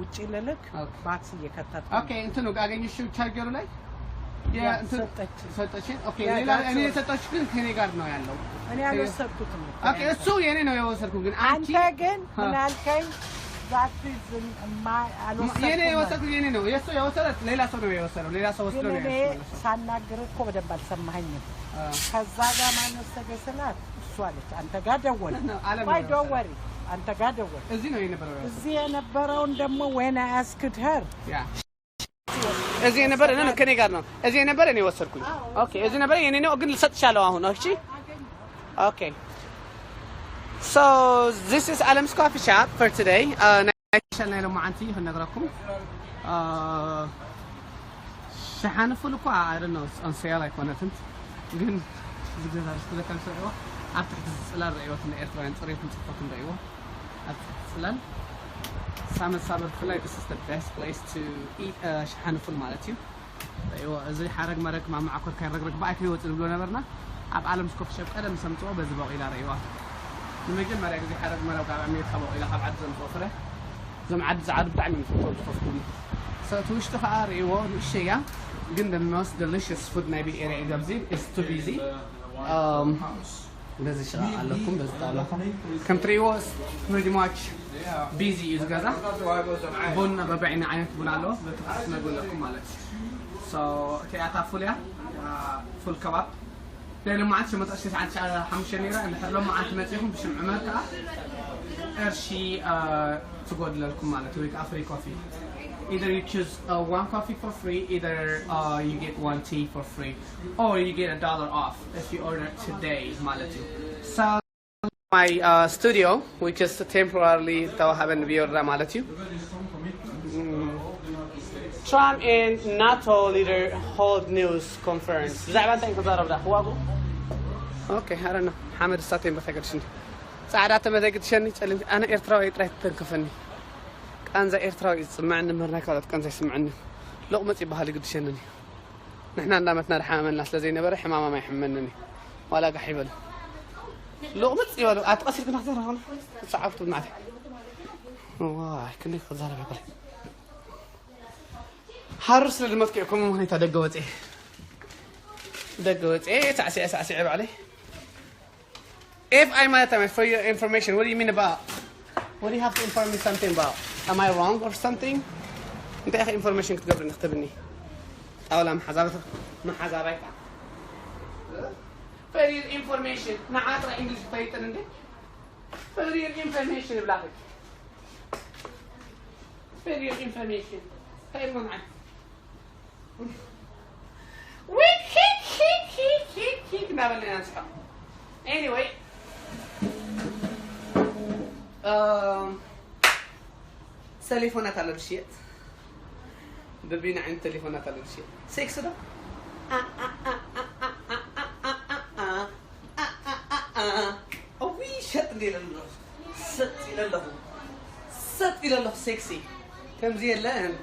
ውጭ ልልክ Okay. ባክስ እየከተትኩ okay እንትኑ አገኘሽው ቻርጀሩ ላይ ያ፣ የእንትኑ ሰጠችኝ። ሰጠችን። okay ያ፣ ሌላ that's እኔ all. የሰጠች ግን ከኔ ጋር ነው ያለው። እኔ አልወሰድኩትም እኮ okay ያንተ። እሱ የኔ ነው የወሰድኩት። ግን አንቺ አንተ ግን አ። ምን አልከኝ? ዛት ዝም የኔ የወሰድኩት የኔ ነው። የእሱ የወሰደ ሌላ ሰው ነው የወሰደው። ሌላ ሰው ወስዶ ግን ነው እኔ ያስመለሰው። ሳናግር እኮ በደንብ አልሰማኸኝም። አ። ከዛ ጋር ማነው ሰገ ስላት እሱ አለች አንተ ጋር ደወል ነው፣ አለም ባይ ነው ደወሪ አንተ ጋር ደወል እዚህ ነው የነበረው። እዚህ የነበረውን ደግሞ when I asked her yeah እዚህ የነበረ ነው ከኔ ጋር ነው። እዚህ የነበረ እኔ ወሰድኩኝ። okay እዚህ ነበረ የኔ ነው ግን ልሰጥሻለሁ አሁን። እሺ okay so this is Alam's coffee shop for today. Uh, ናይ ሻል ናይ ሎማዓንቲ ክነግረኩም። Uh, ሸሓኒ ፉል እኳ I don't know on sale ኣይኮነትን ግን ዝገዛ ዝለካ ሰሪዋ ኣብ ትሕቲ ጽላል ረእይወት ንኤርትራውያን ጽሬትን ጽፈትን ረእይዎ ኣብ ትሕቲ ጽላል ሳመት ሳበር ብፍላይ this is the best place to eat. Uh, ሸሓኒ ፉል ማለት እዩ። ረእይዎ እዚ ሓረግ መረግ ማማዓኮር ካይረግረግ ብኣይ ከይወጽእ ንብሎ ነበርና። ኣብ ዓለም ስኮፍ ሸብ ቀደም ሰምጽኦ በዚ በቂላ ረእይዋ። ንመጀመርያ ግዜ ሓረግ መረግ ኣብ ኣሜሪካ በቂላ ካብ ዓዲ ዘምጽኦ ፍረ። እዞም ዓዲ ዛዓዱ ብጣዕሚ እዮም ዝፈትዎ ዝኸፍትሉ። ሰእቲ ውሽጢ ከዓ ርእይዎ ንእሸያ ግን the most delicious food ናይ ቤይ ኤርያ እዩ። ኣብዚ is too busy. Um, በዚ ሽቓ ኣለኩም በዚ ጣውላ ከም ትርእይዎ pretty much busy እዩ ዝገዛ። ቡን በበይነ ዓይነት ቡን ኣለዎ በቲ ክስነግለኩም ማለት እዩ። So እቲኣታ ፉል እያ ፉል ከባብ ናይ ሎማዓንቲ ሸሞንተ ቅርሺ ትሽዓተ ሓሙሽተ ነይራ። እንድሕር ሎማዓንቲ መጺኹም ብሽም ዑመር ከዓ ቅርሺ ትጎድለልኩም ማለት ወይ ከዓ free coffee. Either you choose uh, one coffee for free, either uh, you get one tea for free, or you get a dollar off if you order today ማለት እዩ። So my uh, studio, which is temporarily ተዋሃበን ብዮርዳ ማለት እዩ። Trump and NATO leader hold news conference. ብዛዕባ እንታይ ክዛረብ ዳ ክዋጉ? Okay, I don't know. ሓመድ እሳተይ በተገድሽኒ ጻዕዳ ተመዘግድሸኒ ጸሊም ኣነ ኤርትራዊ ጥራይ ተንከፈኒ። ቃንዛ ኤርትራዊ ዝጽምዐኒ ምህርናይ ካልኦት ቃንዛ ይስምዐኒ። ሎቕመጽ ይበሃል ይግድሸኒ። ንሕና እንዳመትና ድሓመመና ስለ ዘይነበረ ሕማማም ኣይሕመንን እዩ። ዋላ ጋሕ ይበል። ሎቕመጽ ይበሉ። ኣትቐሲልክ ናክዘረኸነ። ጻዓብቱ ናዕተ። ዋይ ክንደይ ክዛረብ ይኽእል። ሃሩር ስለ ዝመትኩ እየ ከምኡ ምኽንያታ ደገ ወፅኤ። ደገ ወፅኤ ሳዕስዐ ሳዕስዐ ባዕለይ። If I might have for your information, what do you mean about? What do you have to inform me something about? Am I wrong or something? እንታይ ኢኻ ኢንፎርሜሽን ክትገብርኒ ክትብኒ? ጣውላ መሓዛበታ መሓዛባይ ከዓ ፈሪር ኢንፎርሜሽን ንዓ ጥራይ እንግሊሽ ትፈልጥን እንዴ? ፈሪር ኢንፎርሜሽን ይብላኺ። ፈሪር ኢንፎርሜሽን እንታይ ኢልኩም ንዓ ዊክ ሂክ ሂክ ሂክ ሂክ ሂክ እናበልና ኢና ንስሕቕ። Anyway um, ሰሌፎናት ኣለ ዝሽየጥ በቢና ዓይነት ቴሌፎናት ኣለ ዝሽየጥ ሴክስ ዶ እዊ ሸጥ እንደ ኢለ ኣለኹ ሰጥ ኢለ ኣለኹ ሰጥ ኢለ ኣለኹ ሴክሲ ከምዚ የለን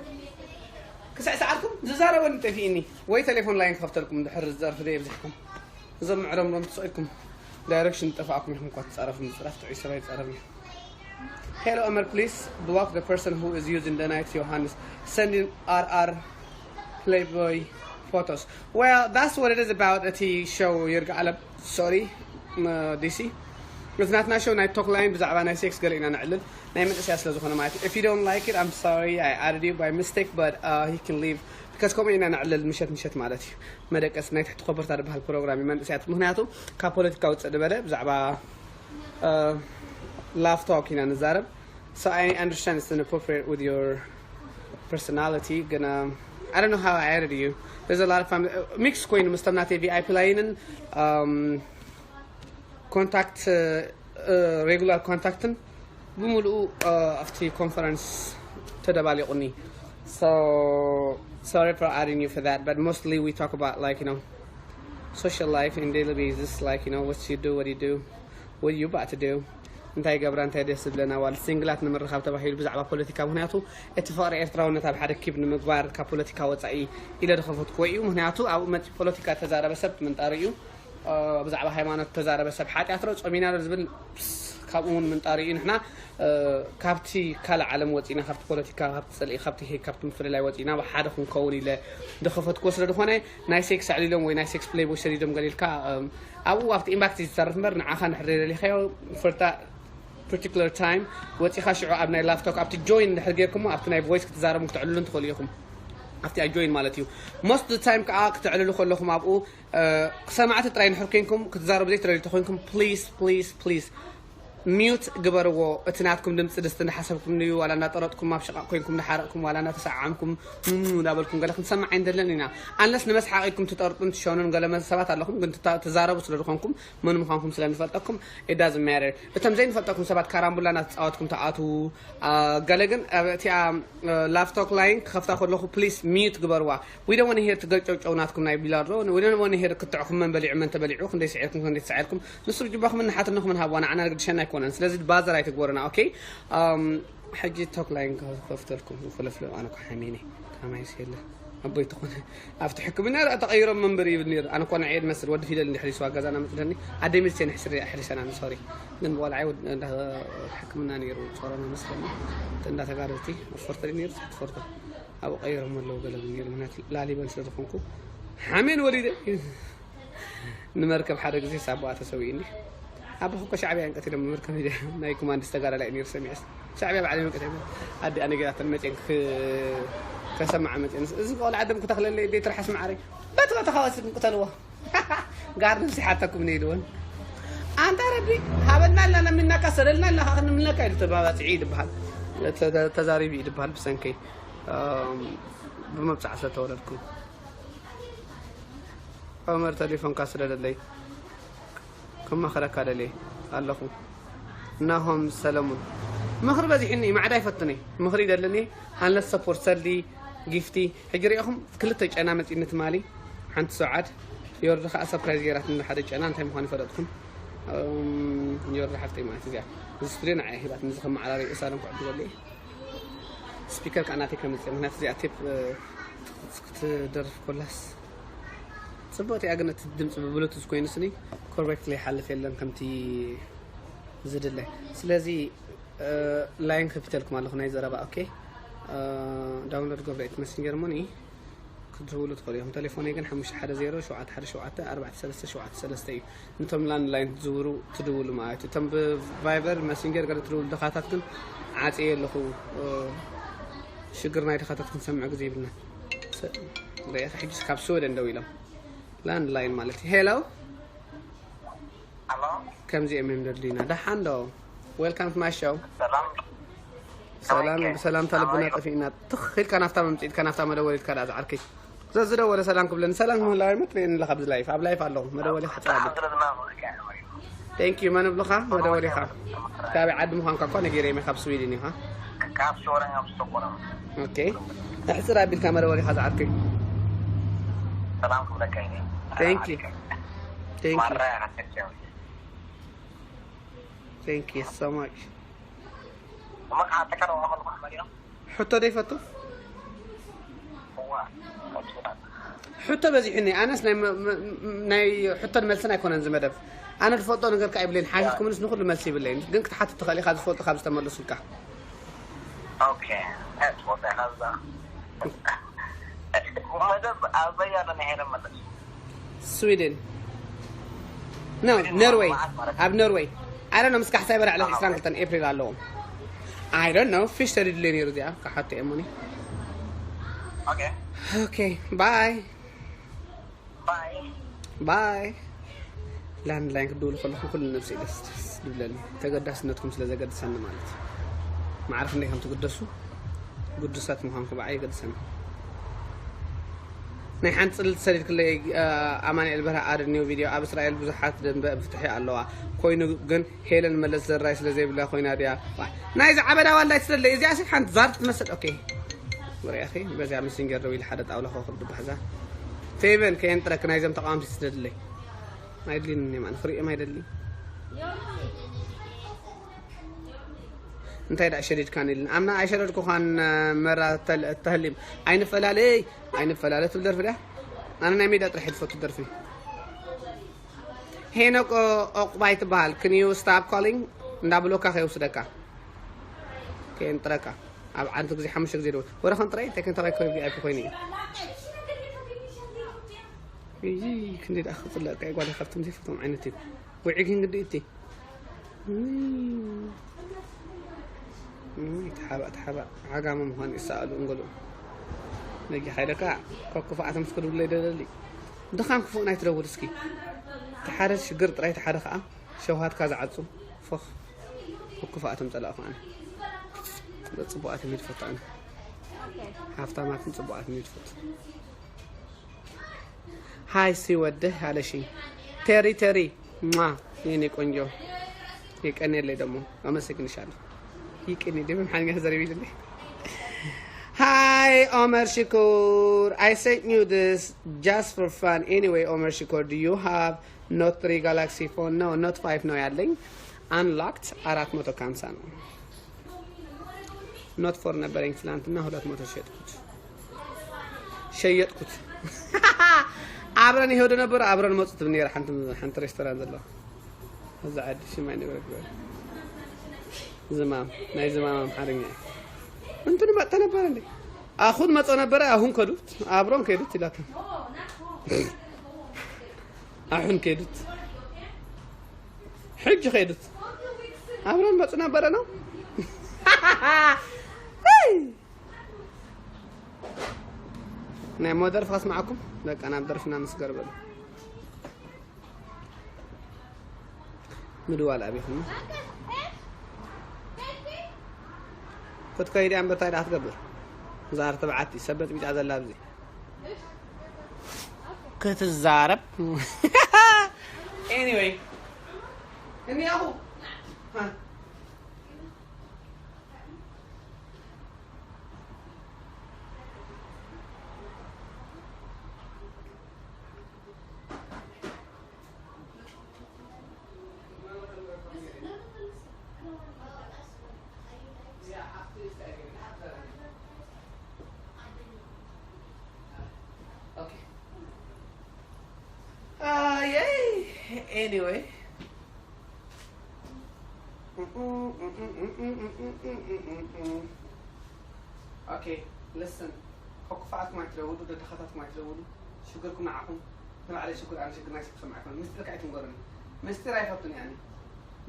ክሳዕ ሰዓርኩም ዝዛረበኒ ጠፊእኒ ወይ ቴሌፎን ላይን ክኸፍተልኩም ድሕር ዝጸርፍ ዶ የብዝሕኩም እዞም ምዕረምሮም ትስኢልኩም ዳይሬክሽን ጠፋእኩም ኢኹም እኳ ትጻረፉ ምጽራፍ ጥዑይ ሰብ ኣይጻረፍን እዩ Hello Amar, please block the person who is using the night Johannes sending R R Playboy photos. Well, that's what it is about እቲ ሸው ይርጋ ዓለም። Sorry, ዲሲ። እዚ ናትና ሸው ናይ ቶክ ላይን ብዛዕባ ናይ ሴክስ ገለ ኢና ነዕልል ናይ መንእሰያ ስለ ዝኾነ ማለት እዩ። If you don't like it, I'm sorry, I added you by mistake, but uh, he can leave. Because ከምኡ ኢና ነዕልል ምሸት ምሸት ማለት እዩ። መደቀስ ናይ ትሕቲ ኮበርታ ዝበሃል ፕሮግራም እዩ መንእሰያት። ምክንያቱ ካብ ፖለቲካ ውፅእ ዝበለ ብዛዕባ uh, laugh talk ኢና ንዛረብ። So I understand it's inappropriate with your personality. Gonna, I don't know how I added you. There's a lot of fun. Mix coin, Mister Nate V I P line, um, contact, uh, uh, regular contact. ብምሉኡ ኣብቲ ኮንፈረንስ ተደባሊቑኒ so sorry for adding you for that but mostly we talk about like you know social life in daily basis like you know what you do what you do what you about to do እንታይ ገብራ እንታይ ደስ ዝብለና ዋል ሲንግላት ንምርኻብ ተባሂሉ ብዛዕባ ፖለቲካ ምክንያቱ እቲ ፍቕሪ ኤርትራውነት ኣብ ሓደ ኪብ ንምግባር ካብ ፖለቲካ ወፃኢ ኢለ ዝኸፈትኩዎ እዩ ምክንያቱ ኣብኡ መፂ ፖለቲካ ተዛረበ ሰብ ምንጣሩ እዩ ብዛዕባ ሃይማኖት ተዛረበ ሰብ ሓጢኣት ዶ ፆሚና ዶ ዝብል ካብኡ እውን ምንጣር እዩ። ንሕና ካብቲ ካልእ ዓለም ወፂና፣ ካብቲ ፖለቲካ፣ ካብቲ ፅልኢ፣ ካብቲ ሄግ፣ ካብቲ ምፍልላይ ወፂና ሓደ ክንከውን ኢለ ዝኸፈትኩዎ ስለ ዝኾነ፣ ናይ ሴክስ ኣዕሊሎም ወይ ናይ ሴክስ ፕሌይቦይ ሰዲዶም ገሊልካ ኣብኡ ኣብቲ ኢንባክስ ዝተርፍ እምበር፣ ንዓኻ ንሕር ደሊኻዮ ፍርታ ፓርቲኩላር ታይም ወፂኻ ሽዑ ኣብ ናይ ላፍቶክ ኣብቲ ጆይን እንድሕር ጌርኩሞ ኣብቲ ናይ ቮይስ ክትዛረቡ ክትዕልሉ እንትኽእሉ ኢኹም። ኣብቲ ጆይን ማለት እዩ። ሞስት ታይም ከዓ ክትዕልሉ ከለኹም ኣብኡ ሰማዕቲ ጥራይ ንሕር ኮይንኩም ክትዛረቡ ዘይትደልዩ ተኮይንኩም፣ ፕሊስ ፕሊስ ፕሊስ ሚዩት ግበርዎ። እቲ ናትኩም ድምፂ ድስቲ እንዳሓሰብኩም ንዩ ዋላ እንዳጠረጥኩም ኣብ ሽቓቕ ኮይንኩም እንዳሓረቕኩም ዋላ እንዳተሰዓዓምኩም እንዳበልኩም ገለ ክንሰማዕ ኣይንደልን ኢና። ኣንለስ ንመስሓቕ ኢልኩም ትጠርጡን ትሸኑን ገለ ሰባት ኣለኹም፣ ግን ትዛረቡ ስለ ዝኾንኩም መን ምዃንኩም ስለ ንፈልጠኩም it doesn't matter። እቶም ዘይንፈልጠኩም ሰባት ካራምቡላ እናተፃወትኩም ተኣትዉ። ገለ ግን እቲኣ ላፍቶክ ላይን ክኸፍታ ከለኹ ፕሊስ ሚዩት ግበርዋ። We don't want to hear ትገጨውጨው ናትኩም ናይ ቢላርዶ። We don't want to hear ክትዕኹም መን በሊዑ መን ተበሊዑ ክንደይ ስዒርኩም ክንደይ ተሳዒርኩም። ንሱ ብጅባኹም እናሓተንኹም ንሃብዋ ንዓና ግድሸና ኣይኮነን። ስለዚ ባዘር ኣይትግበሩና። ኦኬ ሕጂ ቶክ ላይን ክኸፍተልኩም ክለፍለ ኣነ ኮ ሓሚኒ ከማይስ የለ ኣቦይ ተኾነ ኣብቲ ሕክምና ዳ ተቐይሮም መንበር ይብል ነይሩ። ኣነ ኮ ንዓየ ዝመስል ወዲ ፊደል እንድሕር ይስዋ ገዛና መፅለኒ ኣደይ ሚልሴ ንሕስሪ ኣሕሪሰና ሶሪ ግን ብቆልዓይ ሕክምና ነይሩ ጾሮና መስለኒ እንዳተጋደልቲ ፎርቶ ነይሩ ትሕቲ ፎርቶ ኣብኡ ቀይሮም ኣለዉ ገለ ነይሩ ምክንያቱ ላሊበን ስለ ዝኾንኩ ሓሜን ወሊደ ንመርከብ ሓደ ግዜ ሳቦኣ ተሰዊእኒ ኣቦ እኮ ሻዕብያ እንቀት ኢሎም መርከብ ሂደ ናይ ኮማንዲስ ተጋዳላይ ነይሩ ሰሚዐስ ሻዕብያ ባዕለይ መቀት ኣዲ ኣነ ገዛተን መፅን ከሰማዓ መፅን እዚ ቆልዓ ደም ክተኽለለይ ቤት ርሓስ ማዓረይ በቲ በተኻ ወስድ ምቅተልዎ ጋር ነብሲ ሓተኩም ነይልወን ኣንታ ረቢ ሃበልና ኣለና ምናካ ሰለልና ኣለና ክንምለካ ኢሉ ተባባፅዒ ይድበሃል ተዛሪቢ ይድበሃል ብሰንከይ ብመብፃዕ ስለተወለድኩ ዑመር ተሌፎንካ ስለደለይ ክመኽረካ ደልየ ኣለኹ ናሆም ሰለሙን ምኽሪ በዚሕኒ ማዕዳ ይፈትኒ ምኽሪ ይደልኒ ኣንለስ ሰፖርት ሰልዲ ጊፍቲ ሕጂ ሪኢኹም ክልተ ጨና መፂኒ ትማሊ ሓንቲ ሰዓት ዮርዲ ከዓ ሰርፕራይዝ ገይራትኒ ሓደ ጨና እንታይ ምዃኑ ይፈለጥኩም ዮርዲ ሓፍተይ ማለት እዚኣ እዚ ስቱድዮ ንዓይ ሂባትኒ እዚ ከመዓራሪ እሳሎም ክዕድለሉ ስፒከር ከዓ ናተይ ከምፅእ ምክንያቱ እዚኣ ቴፕ ክትደርፍ ኮላስ ፅቡቅ እቲኣ ግን እቲ ድምፂ ብብሉቱዝ ኮይኑ ስኒ ኮሬክትሊ ይሓልፍ የለን ከምቲ ዝድለ ስለዚ ላይን ከፊተልኩም ኣለኹ ናይ ዘረባ ኦኬ ዳውንሎድ ገብረ እቲ መሲንጀር ሞኒ ክትድውሉ ትኽእሉ ኢኹም ቴሌፎነይ ግን ሓሙሽተ ሓደ ዜሮ ሸውዓተ ሓደ ሸውዓተ ኣርባዕተ ሰለስተ ሸውዓተ ሰለስተ እዩ ነቶም ላንድ ላይን ትዝውሩ ትድውሉ ማለት እዩ እቶም ብቫይበር መሲንጀር ገለ ትድውሉ ድኻታት ግን ዓፅየ ኣለኹ ሽግር ናይ ድኻታት ክንሰምዕ ግዜ ይብልና ሪኢኻ ሕጅስ ካብ ስወደን ደው ኢሎም ላንድ ላይን ማለት እዩ ሄሎ ከምዚኦም እዮም ደድልዩና ደሓን ዶ welcome to my show ሰላም ብሰላምታ ልብና ጠፊእና ትኽ ኢልካ ናፍታ መምፅኢትካ ናፍታ መደወሊትካ ዳ ዝዓርከይ ዘዝደወለ ሰላም ክብለኒ ሰላም ምህላዋይ መት ርእየኒ ኣለኻ ኣብዚ ላይፍ ኣብ ላይፍ ኣለኹ መደወሊ ሓፃቢ thank you መን ብልኻ መደወሊኻ ካበይ ዓዲ ምዃንካ እኳ ነጊረዮም ካብ ስዊድን ኢኻ ካብ ሽወደን ካብ ስቶኮልም ኦኬ ኣሕፅር ኣቢልካ መደወሊኻ ዝዓርከይ ሰላም ክብለካ ኢለ thank you thank you ማራ ኢኻ thank you so much እሞ ከዓ ተቀረባ ከለኹ መሪኦም ሕቶ ዶ ይፈቱ ሕቶ በዚሑኒ ኣነስ ናይ ሕቶን መልስን ኣይኮነን ዝመደብ ኣነ ዝፈልጦ ነገር ከዓ ይብለይን ሓቲትኩምንስ ንኩሉ መልሲ ይብለይን ግን ክትሓትት ትኽእል ኢኻ ዝፈልጡ ካብ ዝተመለሱልካ መደብ ኣበይ ኣሎ ናይ ሄለን መለስ ስዊድን ኖ ኖርወይ ኣብ ኖርወይ ኣረ ነው ምስ ካሕሳይ በላዕ ዕለት ዕስራን ክልተን ኤፕሪል ኣለዎም I don't know ፊሽ ተድድልዮ ነይሩ እዚኣ ክሓቶ እየ ሞኒ okay bye bye ላንድ ላይን ክድውሉ ከለኹም ኩሉ ነብሰይ ደስ ደስ ዝብለኒ ተገዳስነትኩም ስለ ዘገድሰኒ ማለት እዩ ማዕረ ክንደይ ከም ትግደሱ ግዱሳት ምዃንኩም ብዓይ የገድሰኒ ናይ ሓንቲ ፅልልቲ ሰዲድክለይ ኣማንኤል በርሀ ኣድ ኒው ቪድዮ ኣብ እስራኤል ብዙሓት ደንበ ፍትሒ ኣለዋ ኮይኑ ግን ሄለን መለስ ዘራይ ስለ ዘይብላ ኮይና ድያ ናይዚ ዓበዳ ዋላ ትስደለ እዚኣ ሲ ሓንቲ ዛር ትመስል ኦኬ ወሪኣኺ በዚኣ መሲንጀር ደው ኢለ ሓደ ጣውላ ኮኸብ ድባሕዛ ፌቨን ከየንጥረክ ናይዞም ተቃወምቲ ትስደድለይ ኣይድሊን እኔ ማለት ክሪኦም ኣይደሊ እንታይ ዳ ሸዲድካን ኢልን ኣምና ኣይሸደድኩኻን መራ ተህሊም ኣይንፈላለይ ኣይንፈላለ ትብል ደርፊ ድያ ኣነ ናይ ሜዳ ጥራሕ ዝፈቱ ደርፊ ሄኖክ ኦቅባይ ትበሃል can you stop calling እንዳብሎካ ከይወስደካ፣ ከየንጥረካ። ኣብ ዓንተ ግዜ ሓሙሽተ ግዜ ደወል። ወረ ከም ጥራይ እንታይ ከም ተባይ ኮይኑ ቪ ኣይ ፒ ኮይኑ እዩ። እዚ ክንዲ ደኣ ክጽለቅ፣ ጓል ካብቶም ዘይፈቶም ዓይነት እዩ። ውዒ ግን ግዲ እቲ። ውይ፣ ተሓባእ፣ ተሓባእ። ዓጋመ ምዃን ይሰኣሉ እንገሉ። ነጊ ሓይለካ፣ ካብ ክፉኣት ምስ ክድብሎ ይደለሊ። ድኻም ክፉእ ናይ ትደውል እስኪ። ተሓደ ሽግር ጥራይ፣ ተሓደ ከኣ ሸውሃትካ ዝዓጹ። ፎኽ። ክፉኣቶም ጸላእኹ ኣነ። ጽቡቓት እዮም ይድፈቱ ኣነ። ሃፍታማትን ጽቡቓትን ይድፈቱ። ሃይ ሲ ወደ ሃለሺ። ቴሪ፣ ቴሪ። ማ፣ የኔ ቆንጆ። የቀኔለይ ደግሞ። አመሰግንሻለሁ። ይቀኔ ደግሞ አማርኛ ዘረቢልኝ። Hi, Omar Shakur. I sent you this just for fun. Anyway, Omar Shakur, do you have Note three Galaxy phone? No, Note five ነው ያለኝ። Unlocked አራት መቶ ከሃምሳ ነው። Note four ነበረኝ ትናንትና ሁለት መቶ ሸጥኩት። ሸየጥኩት። አብረን ይሄዱ ነበሩ፣ አብረን መጹ ትብል ነይራ ሓንቲ፣ ሓንቲ ሬስቶራንት ዘለዋ። እዛ ዓዲ ሽማ ይነበረ ግበር። ዝማም፣ ናይ ዝማም ኣምሓርኛ እዩ። እንትኑ መጥተ ነበረ እንዴ? ኣኹን መጾ ነበረ፣ ኣሁን ከዱት፣ አብሮን ከዱት ይላታ። ኣሁን ከዱት። ሕጂ ከዱት። አብሮን መጹ ነበረ ነው። ናይ ሞ ደርፊ ከስማዓኩም። በቃ ናብ ደርፍና ምስገር በሉ። ምድዋል ኣቢኹም። ክትከይድ እያ እምበር እንታይ ደኣ ትገብር? ዛር ተባዕቲ ሰበት ቢጫ ዘላ ኣብዚ ክትዛረብ። Anyway፣ እኒኣኹ። ሃ። Okay. Uh, yay. Anyway. Okay, listen. ከኩፋኣትኩም ኣይትደውሉ፣ ደድኻታትኩም ኣይትደውሉ። ሽግርኩም ንዓኹም። ንባዕለይ ሽግር፣ ኣነ ሽግር ናይ ሰብ ክሰምዕ ኣይኮነን። ምስጢር ከኣ ኣይትንገሩኒ። ምስጢር ኣይፈቱን እየ ኣነ።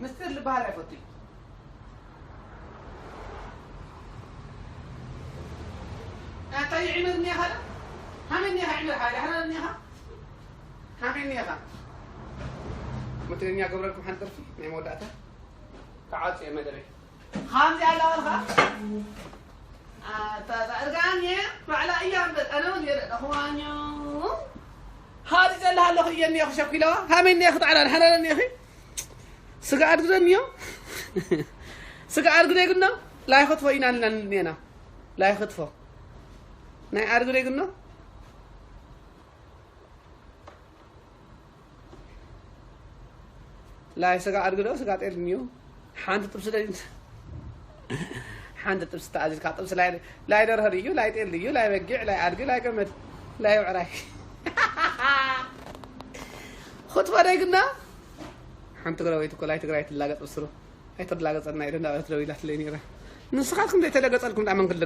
ምስጢር ልበሃል ኣይፈቱን። ኣታ ይዕመር እኒኻ ዶ? ሃመይ እኒኻ ዕመር ሓይለ? ሓና እኒኻ? ሃመይ እኒኻ? መትረኛ ገብረልኩም ሓንቲ ደርፊ ናይ መወዳእታ። ክዓጹ እየ መደበይ። ከምዚ ኣላ በልካ። ኣታ ጻዕርጋን እየ፣ ባዕላ እያ እምበር፣ ኣነ እውን እየ ደለኹዋኛ። ሃዚ ዘላ ኣለኹ እየ እኒኦ ክሸኩ ኢለዋ። ሃመይ እኒኦ ክትዓላል፣ ሓላል እኒኦ። ስጋ ኣድግዶ እኒኦ። ስጋ ኣድግዶ ይግኖ። ላይ ክትፎ ኢና ንለን እኒና። ላይ ክትፎ። ናይ ኣድግዶ ይግኖ። ላይ ስጋ ኣድግዶ፣ ስጋ ጤል እኒኦ። ሓንቲ ጥብሲ ደ-፣ ሓንቲ ጥብሲ ተኣዚዝካ፣ ጥብሲ ላይ፣ ላይ ደርሆ ድዩ፣ ላይ ጤል ድዩ፣ ላይ በጊዕ፣ ላይ ኣድጊ፣ ላይ ገመድ፣ ላይ ብዕራይ። ክትፎ ደይግና? ሓንቲ ትግራወይቲ እኮ ላይ ትግራይ ትላገጽ ብስሩ። ኣይተላገጸና ኢለ እንዳበለት ደው ኢላትለይ ነይራ። ንስኻትኩም ዘይተለገጸልኩም ደኣ መን ክለ-፣